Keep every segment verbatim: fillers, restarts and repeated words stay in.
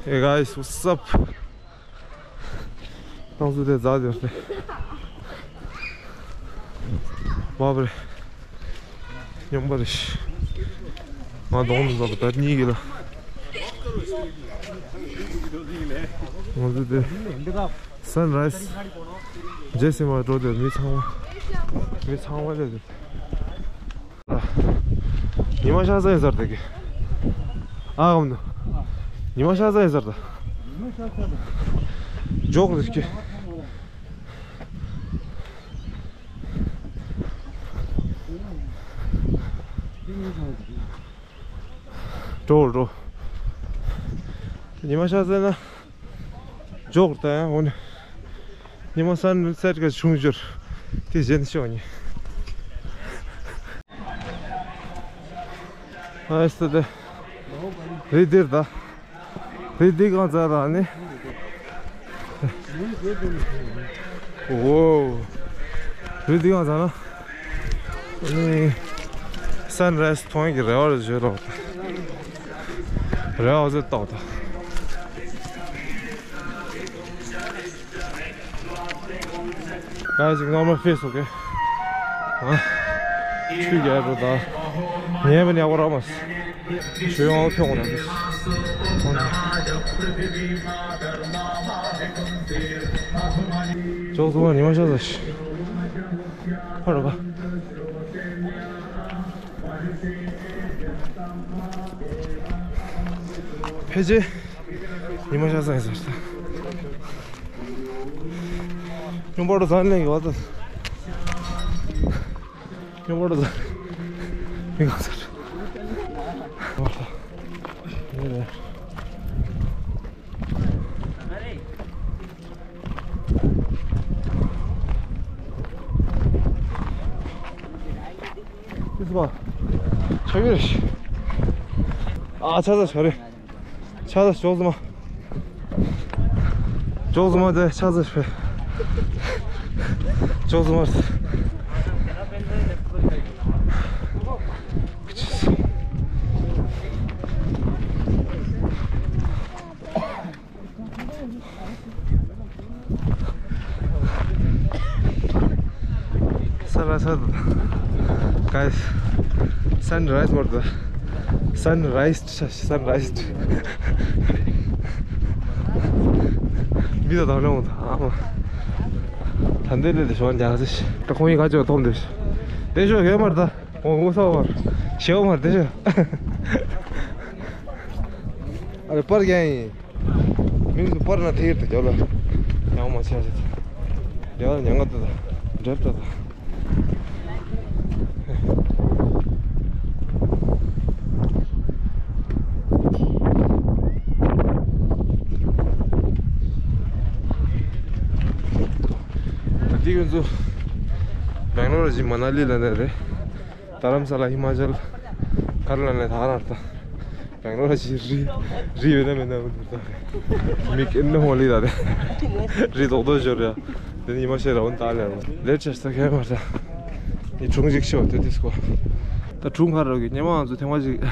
Hey guys, what's up? ཏང་སུ་དེ་ཛ་དེ་རེད། མ་པ་རེད། སྙོམས་པ་རེད། ང་གདོང་དུ་འཛག་པ་ད་གཉིས་ཀྱི་ལ། ང་ཚོ་དེ་སན་རའི་སི་མཇལ་ཟིན་པར་འགྲོ་དེ། མི་ཚང་མ་མི་ཚང་མ་སླེབས་དེ། ཉི་མ་ཤར་ས་ཡིན་ས་རེད་ད་གི། ཨ་གམ་ནུ། ཉི་མ་ཤར་ས་ཡིན་ས་རེད་ད། འཇོག་རེད་གི། འགྲོ་འགྲོ། ཉི་མ་ཤར་ས་ན། འཇོག་ད་ཡང་འོ་ནི། ཉི་མ་སན་སེ་ཊི་ག་བྱུང་འབྱོར། དེ་གཞན་ཤོག་ནི། ཨ་སྟེ་དེ། རི་འདིར་ད། རི་འདི་གང་ཚར་ར་ནི། འོ། རི་འདི་གང་ཚར་ན། ནི། སན་རའི་སི་མཐོང་ཡག་གི་རེ་བ་རེ་བྱོས་རོགས། རེ་བ་ཟེར་ཏོག་ཏོ། Guys, ignore my face, okay? ཨ། ཆུ་རྒྱག་འགྲོ་ད། ཉལ་བ་ཉལ་བ་ར་མ་སི། ཞོལ་ཡོང་ཁྱོད་ངོ་ན་འདི། ཅོག་ཙུ་བ་ཉི་མ་ཤར་ས་ཤི། ཕར་ར་བ། ཕལ་ཆེར་ཉི་མ་ཤར་ས་ཡིན་ས་རེད། སྙོམས་པོ་ཏོ་ཟ་ནས་ཡོད་ད། སྙོམས་པོ་ཏོ་ཟ། མི་གང་ས་རེད། ཨིས་པ། ཆ་གི་རེད། ཨ་ཆ་ས་ཆ་རེད། ཆ་ས་ཅོག་ཙུ་མ། ཅོག་ཙུ་མ་དེ་ཆ་ས་ཕེ། ཅོག་ཙུ་མ། Sunrise, guys. Sunrise, what the? Sunrise, sunrise. མི་ད་དང་ལོང་ད། ཨ་མ། ད་འདི་ལས་དེ་ཞོན་རྒྱག་ཟེར། ད་ཁོང་ཡིན་ག་ཅོ་ཐོམ་དེ། དེ་ཞོ་ཡོད་མར་ད། ཨོ་ངོ་ས་བར། ཞེའོ་མར་དེ་ཞོ། ཨ་རེ་པར་རྒྱན་ཡིན། མིང་དུ་པར་ན་ཐེར་དུ་རྒྱབ་ལ། ཡང་མ་ཆེ་ཞིག་རྒྱབ་ལ་ཉང་ག་དུ་དང་འགྲེབ་ད་དང་། ད་ལྟའི་ཁོང་ཚོ་སྦེང་ལོར་ཅིག་མ་ན་ལི་ལ་ནས་རེད། རྡ་རམ་ས་ལ་ཧི་མ་ཅལ་ག་རེ་ལ་ནས་ད་ག་རང་རེད་ད། སྦེང་ལོར་ཅིག་རི་རི་ཡོད་ན་མེད་ན་མི་འདུག་ད། མི་ཀན་ནི་ཧོ་ལི་ད་དེ་རི་རྡོག་རྡོག་ཞོར་ཡ། དེ་ནི་ཧི་མ་ཤེས་ར་འོན་ད་ལེ་རོ་ལེར་ཆ་ས་ཁེ་མ་ད། ནི་གྲུང་ཅིག་ཤོ་དེ་དིས་གོ། ད་གྲུང་ཁ་རོ་གི་ཉེ་མ་ང་ཚོ་ཐེངས་མ་ཅིག་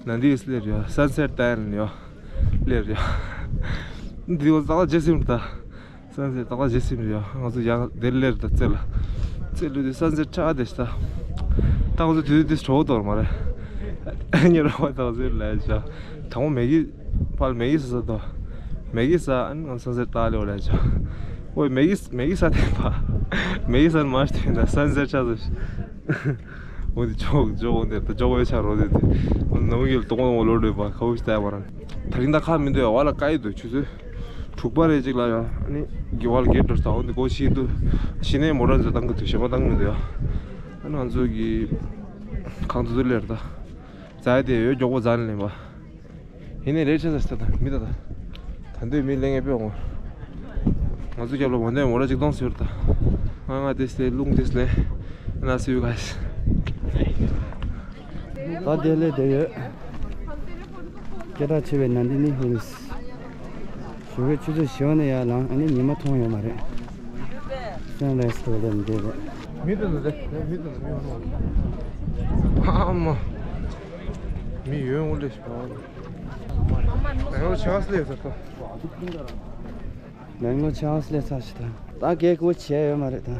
ན་འདི་ཡིས་ལེར་ཡ་སན་སེ་ཊི་ཏན་ཡ་ལེར་ཡ། འདི་གོ་ཙག་ལ་རྗེས་སིམ་ད། སན་སེ་ཊི་ཏག་ལ་རྗེས་སིམ་རེད་ཡ། ང་ཚོ་ཡང་དེར་ལེར་ད་རྩེ་ལ། རྩེ་ལུས་དེ་སན་སེ་ཊི་ཆགས་བསྡད་ཤག་ད། ད་ང་ཚོ་དུས་དུས་གྲོགས་དོར་མ་རེད། ཉེ་ར་བ་ད་ཟེར་ལས་ཤག་དང་པོ་མེ་གི་ཕར་མེ་གི་ཟ་ཟ་དོ། མེ་གི་ཟ་ཨན་ང་སན་སེ་ཊི་ཏག་ལེ་བ་ལས་ཤག་ཨོའི་མེ་གི་མེ་གི་ཟ་དེ་པ། མེ་གི་ཟ་མ་ཤི་དེ་ན་སན་སེ་ཊི་ཆགས་ཟེར། འོ་དེ་ཅོག་ཅོག་འོ་དེ་ད་ཅོག་བའི་ཆ་རོ་དེ་དེ། འོ་ནམ་གི་ལ་དོང་ངོ་ལོ་རེད་པ་ཁ་བོ་ཤི་ད་ཡ་མ་རང་། ད་རིང་ད་ཁ་མི་འདུག་ཡ་བ་ལ་ཀ་ཡི་འདུག་ཆུ་ཚོད། དྲུག་པ་རེ་གཅིག་ལ་ཡ། ཨ་ནི་དགེ་བ་ལ་གེ་འགྲོ་ས་འོ་འདི་སྒོ་ཕྱེ་དུས་གཞི་ནས་མོ་ཊ་འཛུལ་བཏང་གི་འདུག་གཞན་པ་བཏང་གི་མི་འདུག་ཡ། ཨ་ནི་ང་ཚོ་གི་གང་དུ་དུ་ལེར་ད། རྫ་ཡ་དེ་ཡོད་མགྱོགས་པོ་རྫ་ནས་ལེན་པ། ཡིན་ནའི་རེད་ཆ་ས་ཞིག་ད་ད་མི་ད་ད། ད་འདོད་མི་ལེན་ངེས་པའི་འོང་། ང་ཚོ་རྒྱབ་ལ་མོ་ཊ་མོ་ཊ་གཅིག་སྟོང་ཟེར་ད། ང་ང་དེ་སེ་རླུང་དེ་སེ་ལེན། ན་སུ་ཡུ་ག་ས། ད་དེ་ལས་དེ་ཡོད། སྐད་གྲགས་ཆེ་བའི་ནན་དི་ནི་ཧིལ་ལི་སི། ཞོགས་ཀས་ཆུ་ཚོད་བཞི་པ་ནས་ཡར་ལངས། ཨ་ནི་ཉི་མ་མཐོང་ཡོད་མ་རེད། སན་ར་ཡི་སི་འགྲོ་ལེ་མི་འདུག་རེད། མི་འདུག་འདུག་རེད། མི་འདུག་འདུག་མི་འདུག་ཨ་མ། མི་ཡོད་འོང་ལེ་ཞིག་པ། ཨ་ཡོ་ཆ་སི་ལེ་ས་ཁ། མེང་ལོ་ཆ་སི་ལེ་ས་ཞིག་ད། ད་གེ་ཀོ་བྱས་ཡོད་མ་རེད་ད།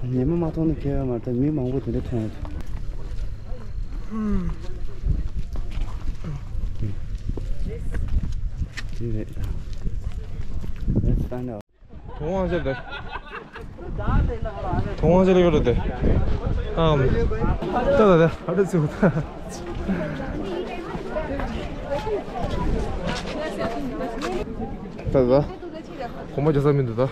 ཉི་མ་མ་མཐོང་ན་ཁྱད་ཡོད་མ་རེད། མི་མང་པོ་དེ་འདྲ་མཐོང་ཡོད། དེ་རེད། དོང་དབང་ཆེ་དེ། དོང་དབང་ཆེ་ལ་ཡོད་རེད་དེ། ཨམ། ད་ད་ད་ཨ་འདྲ་ཚིག་ད་ད་ད། གོང་མ་རྒྱ་ས་མི་འདུག་ད།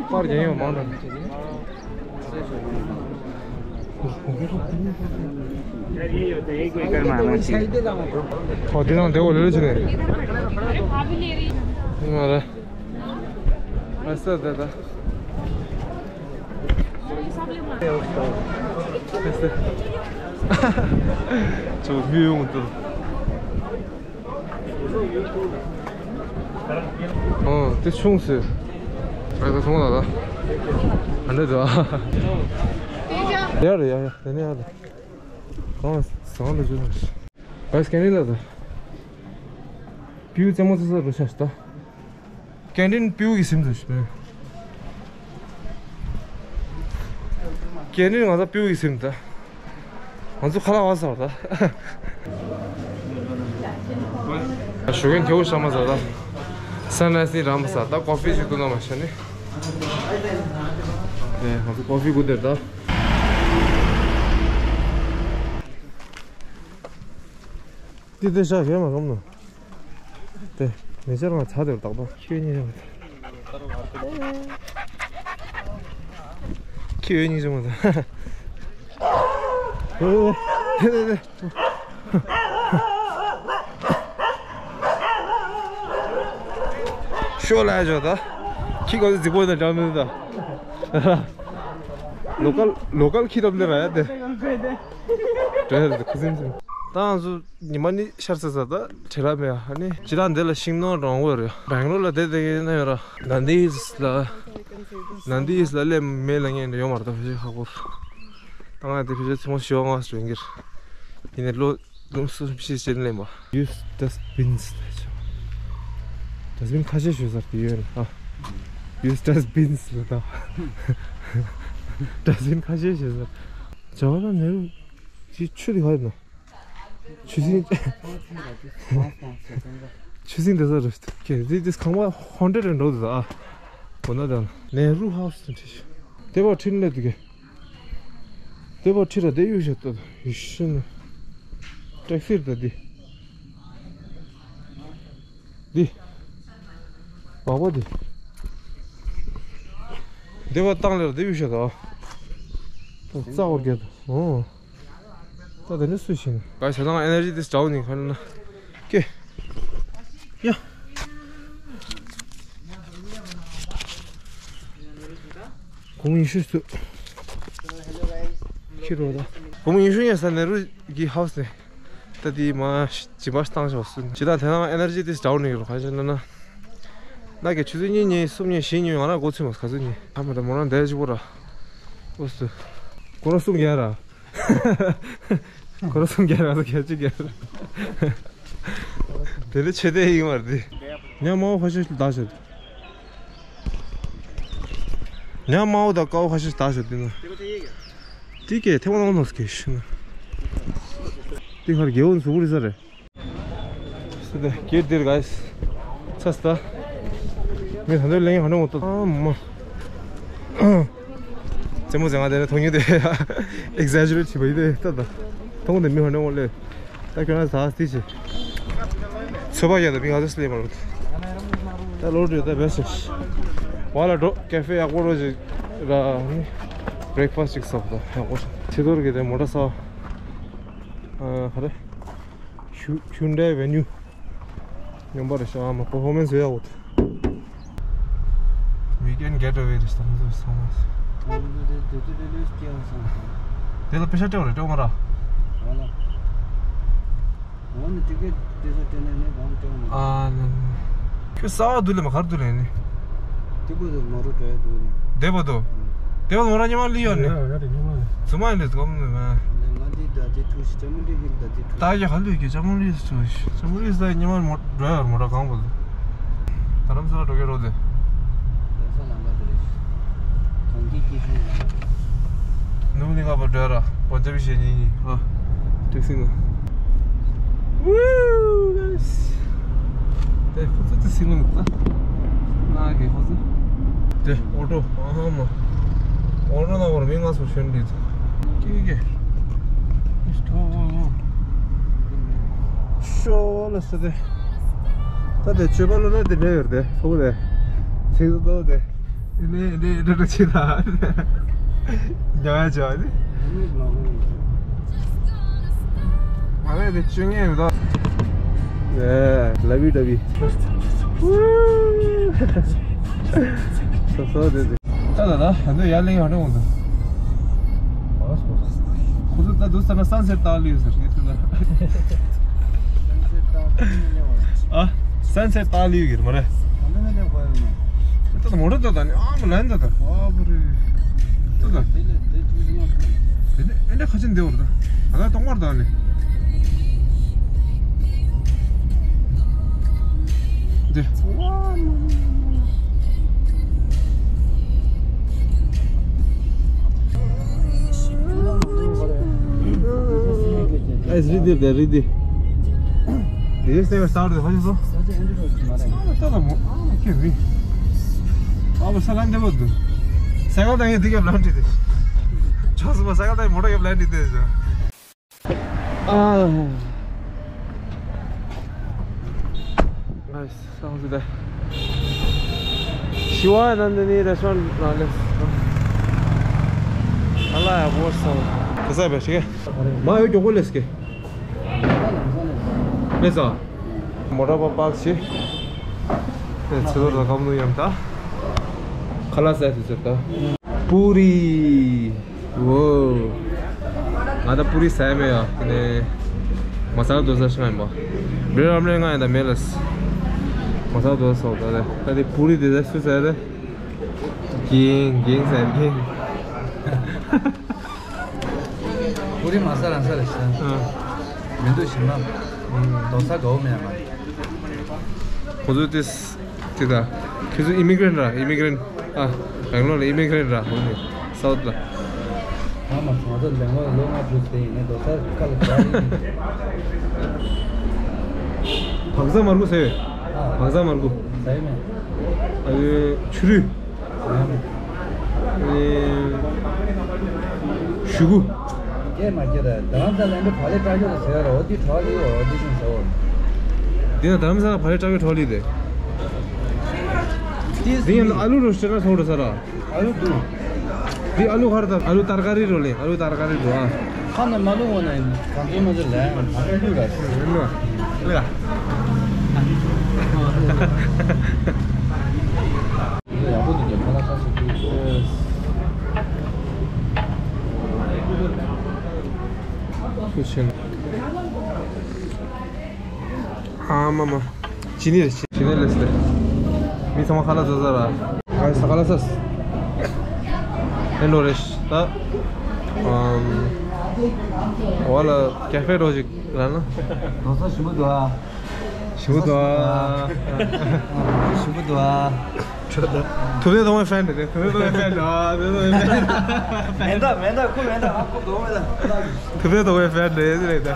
པར་རྒྱན་ཡོད་མང་དྲགས། ཨོ་དེ་དང་དེ་འོ་ལེ་ལེ་བྱས་ནས། ཡིན་མ་རེད། ཨ་ས་ད་ད། ཚོ་མི་ཡོང་འདུག་ཨོ་དེ་ཆུང་ཟེར། ཨ་ད་སོང་ལ་ད། ཨ་འདྲ་འདུག་ཨ། ཡ་རེད་ཡ་ཡ་དེ་ནས་ཡ་རེད། གང་ཟང་ལ་བཅུག་ན། བས་ཀན་ནི་ལ་ད། པིའུ་རྩེད་མོ་རྩེ་ས་རུ་ཤ་ཤི་ད། ཀན་ཊིན་པིའུ་གི་སིམ་དུ་ཞུ། ཀན་ཊིན་ང་ཚོ་པིའུ་གི་སིམ་ད། ང་ཚོ་ཁ་ལག་བ་ཟ་བ་ད། ཞུ་གན་ཐེའུ་ཤ་མ་ཟ་ད། སན་ར་ཡི་སི་ནི་རམ་ཟ་ད་ཀོ་ཕི་ཞིག་ཏུ་ན་མ་ཤ་ནི། ནས་ང་ཚོ་ཀོ་ཕི་གུ་དེར་ད། ཏི་ཏི་ཤ་ཞེ་མ་གམ་ནོ། དེ་མེ་ཆར་ང་ཚ་དེར་ཏག་ཏག་ཁྱོད་གཉིས་རེད། ཁྱོད་གཉིས་རེད་མ་ད། ཨོ་དེ་དེ་དེ། ཤོ་ལ་ཇོ་ད། ཁྱི་ག་ཚོད་རྫིག་པོ་དང་འདྲ་མི་འདུག་ད། ལོ་ཀལ་ལོ་ཀལ་ཁྱི་རབ་ལེ་ར་ཡ་དེ། འདྲ་ཡ་དེ་ཁུ་སིམ་སིམ། ད་ང་ཚོ་ཉི་མ་གཉིས་ཤར་ཚར་ཚར་ད་བྲེལ་བ་མེད། ཨ་ནི་སྤྱིར་བཏང་འདི་ལ་ཤིང་སྣོད་རོང་བོ་རེད། སྦེང་ལོར་ལ་བསྡད་བསྡད་ཀྱི་ན་ཡོད་ར། ནན་དི་ཧིལ་ལ་ནན་དི་ཧིལ་ལ་སླེབས་མེད་ལབ་མཁན་འདྲ་ཡོད་མ་རེད། ད་ཕལ་ཆེར་ཧ་གོ་ར། ད་ང་དེ་ཕལ་ཆེར་ཚེས་མ་བཞི་པ་ལྔ་པ་ཞིག་ཡིན་གྱི་རེད། ཡིན་ནའི་ལོ་ལུང་སུ་ཕྱི་ཕྱིར་ལེན་པ། Use dustbins ལས་ཆོག Dustbin ཁ་ཤས་ཞོད་ས་དེ་ཡོད་རེད་ཨ། Use dustbins ལ་ད། Dustbin ཁ་ཤས་ཞོད་ས། ཇ་བ་ལ་ནེ་རུ་ཅི་ཆུ་དེ་ག་རེད་ན། ཆུ་སྲིན། ཆུ་སྲིན་དེ་ས་རེད། ཁྱེད་དེ་དེ་ཁང་པ་ཧོན་ཌེ་རེད་འགྲོ་དུ་ཨ། གོ་ན་དང་ནེ་རུ་ཧའུ་སི་དེ་འཁྲིད་ཤོག་དེ་བ་ཁྲིད་ལས་དུ་གེ་དེ་བ་ཁྲི་ར་དེ་གཡུག་བཞག་ཏོ་ཡུ་ཤི་ན། ཊེག་སི་ར་དེ། དེ། བག་བ་དེ། དེ་བ་བཏང་ལེ་ར་དེ་གཡུག་བཞག་ཏོ། རྩ་བར་རྒྱ་ཏོ། ཨོ། ད་དེ་ནི་སུ་ཤི་ན། ག་ས་དང་ཨེ་ནར་ཇི་དེ་སྤྲོ་ནི་ཁ་ན། ཀེ། ཡ། གོང་ཡིན་ཤུ་སུ། ཁྱི་རོ་ད། གོང་ཡིན་ཤུ་ཡ་ས་ནེ་རུ་གི་ཧའུ་སི་ནས། ད་དེ་མ་ཇི་མ་བཏང་ཞོག་སུ། ཇི་ད་དེ་ནང་ཨེ་ནར་ཇི་དེ་སྤྲོ་ནི་རོ་ཁ་ཤ་ན་ན། ད་གི་ཆུ་ཚོད་གཉིས་གཉིས་གསུམ་གཉིས་བཞི་གཉིས་ང་རང་འགོ་ཚུགས་མ་ཁ་ཚོད་གཉིས། ད་མ་ད་མོ་རང་འདས་ཅི་པོ་ར། ཨོ་སུ། ཁོ་རང་གསུམ་རྒྱལ་ར། ཁོ་རང་གསུམ་རྒྱལ་ར་ཁྱེད་ཅི་རྒྱལ་ར། དེ་ནི་ཆེ་དེ་ཡིན་བར་དེ། ཉ་མ་བོ་ཁ་ཤས་ལ་བདག་བྱ། ཉ་མ་བོ་དང་ཀ་བོ་ཁ་ཤས་ལ་བདག་བྱ་དེ་ན། དེ་གས་ཐེ་བ་ནང་ནོ་སྐད་ཤི་ན། དེ་ཁར་རྒྱལ་བོ་ནི་གཟུགས་པོ་རི་ས་རེད། སུ་དེ་གེར་དེར་ག་ས་ས་ད། ངས་ད་འདོད་ལེན་ཧ་ནོ་ཏོ་ཨ་མ། རྩེད་མོ་རྩེ། ང་དེ་ནས་མཐོང་རྒྱུ་དེ་ཨེག་ཟེ་ཇེ་རེཊ་བྱེད་པ་ཡིན་ཏེ། ད་ད་མཐོང་དེ་མི་ཧོན་ནས་འོང་ལེ། ད་ཁྱོད་རང་ཟ་སྟེ་ཆེ། ཚོད་པ་ཡག་ད་མི་ང་ཚོ་སླེབས་མ་རུང་། ད་ལོ་རེ་ད་བས་སོ། བ་ལ་འགྲོ། ཀེ་ཧྥེ་ཡག་པོ་རོ་ཅིག་ར་ནི། བྷི་རེག་ཕ་སི་ཅིག་ཟོ་ད་ཡག་པོ། ཕྱི་དོར་གི་དེ་མོ་ཊ་ས། ཨ་ག་རེ། Hyundai Venue. སྙོམས་པ་རེད་ཤག་ཨ་མ། པར་ཕོར་མན་སི་ཡག་པོ་འདུག We can get away རེད་ཤག་ཚང་མ། དེ་ལ་པེ་ཤ་སྤྲད་པ་རེད། སྤྲད་མ་ར། ཨ་ལ། ཁྱོད་གསར་པ་འདུག་ལེ། མ་གར་འདུག་ལེ་ནི། དེ་བར་དུ་མ་རུ་འགྲོ་ཡ་འདུག་ནི། དེ་བར་དུ། དེ་བར་མོ་ར་ཉི་མ་ལི་ཡོད་ནི། ཡ་ཡ་རེད་ཉི་མ་ལི། ཚུ་མ་ཡིན་ལེ་ཚུ་གམ་ནི་མ། ང་འདི་ད་དེ་ཐུག་ཤི་ཅ་མུ་འདི་ཧིལ་ད་དེ་ཐུག་ད་ཡ་ཧ་ལུས་ཀྱི་ཅ་མུ་ལི་སུ་ཅ་མུ་ལི་ས་ཉི་མ་མོ་འགྲོ་ཡ་མོ་ར་གང་བར་དུ། ད་རམ་ས་ལ་འགྲོ་གི་རོ་དེ། རེ་ས་ལམ་པ་དེ་རེད། གང་གི་སྐྱིད་ཤོད་ལ། ནུབ་ནི་ང་བར་འགྲོ་ཡ་ར། བར་ཅ་བི་ཤེས་ཉིན་ཉིན་ཨ། ཊེག་སི་ནང་། Woo, guys. དེ་ཁོ་ཚོ་དེ་སྲིད་ལུང་ད། ང་གི་ཁོ་ཚོ། དེ་ཨོ་ཊོ། ཨ་ཧ་མ། ཨོ་ཊོ་ནང་བར་མི་ང་ཚོ་ཤོན་འདི་ཚོ། ཀི་ཀི། ཤོ་ལ་ས་དེ། ད་དེ་ཆོས་པ་ལོ་ན་དེ་འདྲ་ཡོད་དེ། ཐོག་དེ། ཚིག་ཏོ་དེ། ནེ་ནེ་འདྲ་འདྲ་ཆེ་ད། ཉ་ཡ་ཅག་ནི། ང་ལས་དེ་བཅུ་ངེས་མི་འདུག་ཨེ། ལ་བི་ལ་བི། སོ་སོ་དེ་དེ། ད་ད་ད་ད་འདི་ཡར་ལེན་ཡོང་འདྲ་འོང་འདུག་ཁོ་ཚོ་ད་འདུག་ས་ན་སན་སེཊ་ལྟ་ལུས་ཟེར་ངས་ཟེར་ན། ཨ། སན་སེཊ་ལྟ་ལུས་གིར་མ་རེད། ད་མོ་ཊ་ད་ད་ནི་ཨ་མ་ལན་ད་ད། ཨ་བུ་རེད། ད་ད། དེ་ནི་ཨེ་འདྲ་ཁ་ཆེན་འདེ་བར་ད། ད་ད་གཏོང་བར་ད་ནི། འདི། ཨེ་རི་དེ་དེ་རི་དེ། དེ་སེ་བ་སྟར་དེ་ཧ་ཅི་སོ། ད་ད་མོ་ཨ་མ་ཁེ་རི། ཨ་བ་ས་ལན་དེ་བ་དུ། ས་ག་ད་ཡེ་དེ་ག་ལན་དེ་དེ། ཆོ་སུ་མ་ས་ག་ད་མོ་ཊ་ག་ལན་དེ་དེ། ཨ། ནའིས། སང་སི་ད། ཤི་བ་ནན་ད་ནི་རེ་སི་ཊོ་རན་ནང་ལས། ཨ་ལ་ཡ་བོ་སང་། ཁ་ས་བེ་ཤི་གེ། མ་ཡོད་ཀྱོག་གོ་ལེས་ཀེ། ལེས་ཨ། མོ་ཊ་པ་པག་ཤི། ཚེ་ལོ་ར་ཀམ་ནུ་ཡམ་ད། ཁ་ལ་ས་ཡ་སི་ཟེར་ད། པུ་རི། ཝོ། ང་ད་པུ་རི་ཟ་ཡ་མེད་ཡ། དེ་ནས་མ་ས་ལ་དོ་ས་ཤི་ང་ཡིན་པ། བྲེ་རམ་ལེ་ང་ཡིན་ད་མེད་ལ། མ་ས་ལ་དོ་ས་སོགས་ད་རེད། ད་དེ་པུ་རི་དེ་ཟ་སུ་ཟ་རེད། གིང་གིང་ཟ་གིང་། པུ་རི་མ་ས་རང་ས་རེད་ཤི། ཨ། མི་འདུག་ཤི་མ། དོ་ས་གའོ་མེད་མ། ཁོ་ཚོ་དེ། དེ་ད། ཁྱོད་ཚོ་ཨི་མི་གྷི་རེན་ཊ་ར། ཨི་མི་གྷི་རེན་ཊ། ཨ། བེང་ལོར་ལ་ཨི་མི་གྷི་རེན་ཊ་ར། འོ་ནི་སའུཐ་ལ། ཨ་མ་ང་ཚོ་བེང་ལོར་ལོ་ལྔ་བཞུགས་ཏེ་ཡིན་ནའི་དོ་ས་ཁ་ལ་བྱ་ཡིན། བག་ཚ་མར་ཁུ་ཟེར། ཨ། བག་ཚ་མར་ཁུ། ཟ་ཡི་མེད། ཨ་ནི་ཆུ་རུད། ཨ་ནི་ཞུ་གུ། སྐད་མ་སྐྱེ་ར། ད་རང་ཚ་ལན་དུ་བ་ལེ་ཀྲ་ཡོ་ཟེར་ར། འོ་དི་གྲོ་ལི་འོ་དི་ཤིང་ཟ་འོ། འདི་ན་ད་རང་ཚ་བ་ལེ་ཀྲ་ཡོ་གྲོ་ལི་རེད། འདི་ཡང་ཨ་ལུ་རོ་ཤི་ན་ཐོག་རེད་ས་ར། ཨ་ལུ་འདུག་འདི་ཨ་ལུ་ཁར་དང་ཨ་ལུ་ཏར་ཀ་རི་རོ་ལེ། ཨ་ལུ་ཏར་ཀ་རི་རོ་ཨ། ཁ་ན་མ་ལུ་འོ་ན་གང་ཚོད་མ་ཚོད་ལ་ཡང་ཨ་ལུ་ལུ་ར། ལུ་ར། ལུ་ར། ཡག་པོ་འདུག་ཁ་ལག་ཁ་ཤས་ཀྱིས། ཤུགས་ཆེན། ཨ་མ་མ། ཅི་ནི་རེད། ཅི་ནི་ལེས་ཏེ། མི་ཚང་མ་ཁ་ལག་ཟ་ཟ་ར། ཨ་ས་ཁ་ལག་ཟ། ཨེ་འགྲོ་རེད་ད། ཨམ། འོ་ལ་ཀེ་ཧྥེ་འགྲོ་ཅིག་ར་ན། དོ་ས་ཞིམ་པོ་འདུག་ཨ། ཞིམ་པོ་འདུག་ཨ། ཞིམ་པོ་འདུག་ཨ། ཐུབ་བསྟན་སྟོང་པའི་ཕེན་རེད། ཐུབ་བསྟན་སྟོང་པའི་ཕེན་རེད། ཨ། ཐུབ་བསྟན་སྟོང་པའི་ཕེན། མེད་ད་མེད་ད་ཁུ་མེད་ད་ཨ་ཁུ་དོ་མེད་ད། ཐུབ་བསྟན་སྟོང་པའི་ཕེན་རེད་རེད་ད།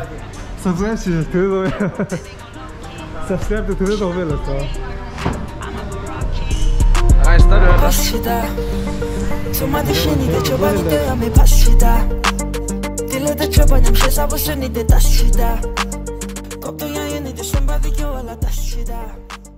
སབ་སི་ཀ་རེབ་བྱེད་ཐུབ་བསྟན་སྟོང་པའི། སབ་སི་ཀ་རེབ་དུ་ཐུབ་བསྟན་སྟོང་པའི་ལ་སོ། ཨ་ཤི་ད་རེད། ཚོད་མ་དེ་ཤེས་ནི་དེ་ཆོད་པ་ནི་དེ་ཡང་མེད་པ་ཞིག་ད། དེ་ལས་དེ་ཆོད་པ་ཉམས་བཞེས་ས་བུ་སུ་ནི་དེ་ད་ཞིག་ད། གོབ་ཏུ་ཡང་ཡོད་ནི་དེ་སེམས་པ་དེ་སྐྱོ་བ་ལ་ད་ཞིག་ད།